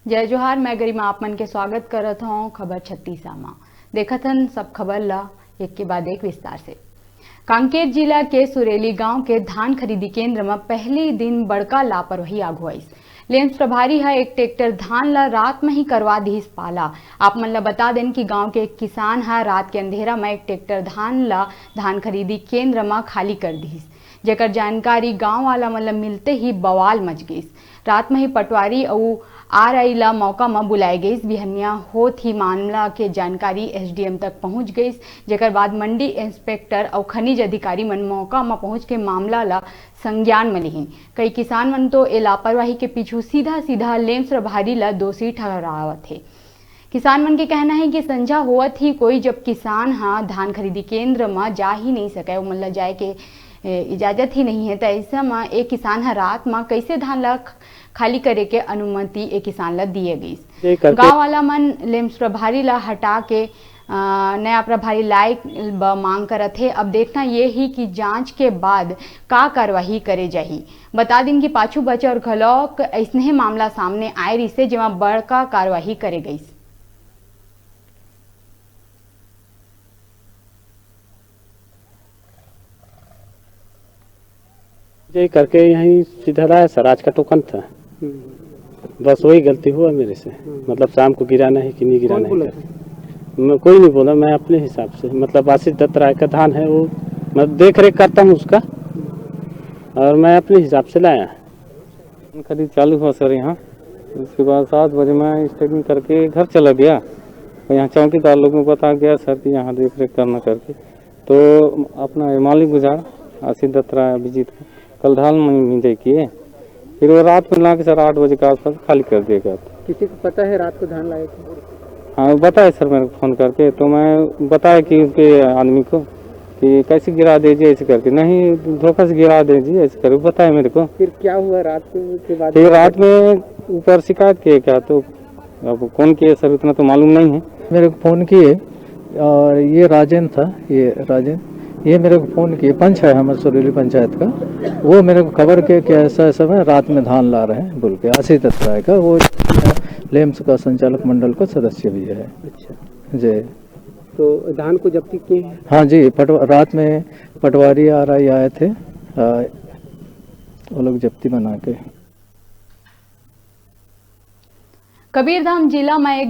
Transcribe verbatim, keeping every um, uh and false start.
जय जोहार, मैं गरिमा आप मन के स्वागत करत हौं खबर छत्तीसा मा। देखत हन सब खबर ला एक के बाद एक विस्तार से। कांकेर जिला के सुरेली गांव के धान खरीदी केंद्र म पहली दिन बड़का लापरवाही आघू आइस। लेम्स प्रभारी ह एक ट्रैक्टर धान ला रात म ही करवा दिहिस पाला। आप मन ला बता देन कि गांव के एक किसान ह रात के अंधेरा म एक ट्रैक्टर धान ला धान खरीदी केंद्र म खाली कर दिहिस, जेकर जानकारी गांव वाला मन ला मिलते ही बवाल मच गइस। रात म ही पटवारी अउ आरआई ला मौका म बुलाए गइस। बिहनिया होत ही मामला के जानकारी एसडीएम तक पहुंच गइस, जेकर बाद मंडी इंस्पेक्टर अउ खनिज अधिकारी मन मौका म पहुंच के मामला ला संज्ञान म लिहिन। कई किसान मन तो ए लापरवाही के पीछू सीधा-सीधा लेम्स प्रभारी ला दोषी ठहरावत हे। किसान मन के कहना हे कि संझा होवत ही कोई जब किसान ह धान खरीदी केंद्र म जा ही नहीं सकय, ओमन ला जाए के, ए, इजाजत ही नहीं हे, त अइसे म ए किसान ह रात म कइसे धान ला ख-, खाली करे के अनुमति ए किसान ला दिए गइस। ये करके गांव वाला मन लेम्स प्रभारी ला हटा के, अ, नया प्रभारी लाए ब मांग करत हे। अब देखना ये ही कि जांच के बाद का कार्रवाई करे जाही। बता दिन कि पाछू बछर घलौक अइसनहे मामला सामने आए रिहिसे, जेमा बड़का कार्रवाई करे गइस। ये करके यहीं सीधा लाया सर, आज का टोकन था। हम्म। बस वही गलती हुआ मेरे से। हम्म। मतलब शाम को गिराना है कि नहीं गिराना कौन है बोला करके। था? मैं, कोई नहीं बोला, मैं अपने हिसाब से, मतलब आशीष दत्त राय का धान है वो, मैं देख रेख करता हूँ उसका, हम्म। और मैं अपने हिसाब से लाया। खरीद चालू हुआ सर यहाँ, उसके बाद सात बजे मैं स्टेटिंग करके घर चला गया और यहाँ चौकीदार लोगों को बता गया सर कि यहाँ देख रेख करना करके। तो अपना ये मालिक गुजार आशीष दत्त राय अभिजीत को कल धान में मिले किए, फिर वो रात में ला के सर आठ बजे के आसपास खाली कर दिया गया था। किसी को पता है रात को धान लाए थे? हाँ, वो बताया सर मेरे को फ़ोन करके, तो मैं बताया कि उसके आदमी को कि कैसे गिरा दीजिए ऐसे करके, नहीं धोखा से गिरा दीजिए ऐसे करके बताया मेरे को। फिर क्या हुआ रात को के बाद? फिर रात में ऊपर शिकायत किए क्या, तो अब कौन किए सर उतना तो मालूम नहीं है। मेरे को फ़ोन किए और ये राजेंद्र था, ये राजेंद्र, ये मेरे को फ़ोन किए, पंच है हमारे सुरेली पंचायत का, वो मेरे को खबर किए कि ऐसा ऐसा है, रात में धान ला रहे हैं बोल के, आशीष दत्त राय का, वो लेम्स का संचालक मंडल का सदस्य भी है। अच्छा। जी। तो धान को जब्ती किए हैं? हाँ जी, पटवा-, रात में पटवारी आरआई आए थे, आ, वो लोग जब्ती बना के। कबीरधाम जिला में एक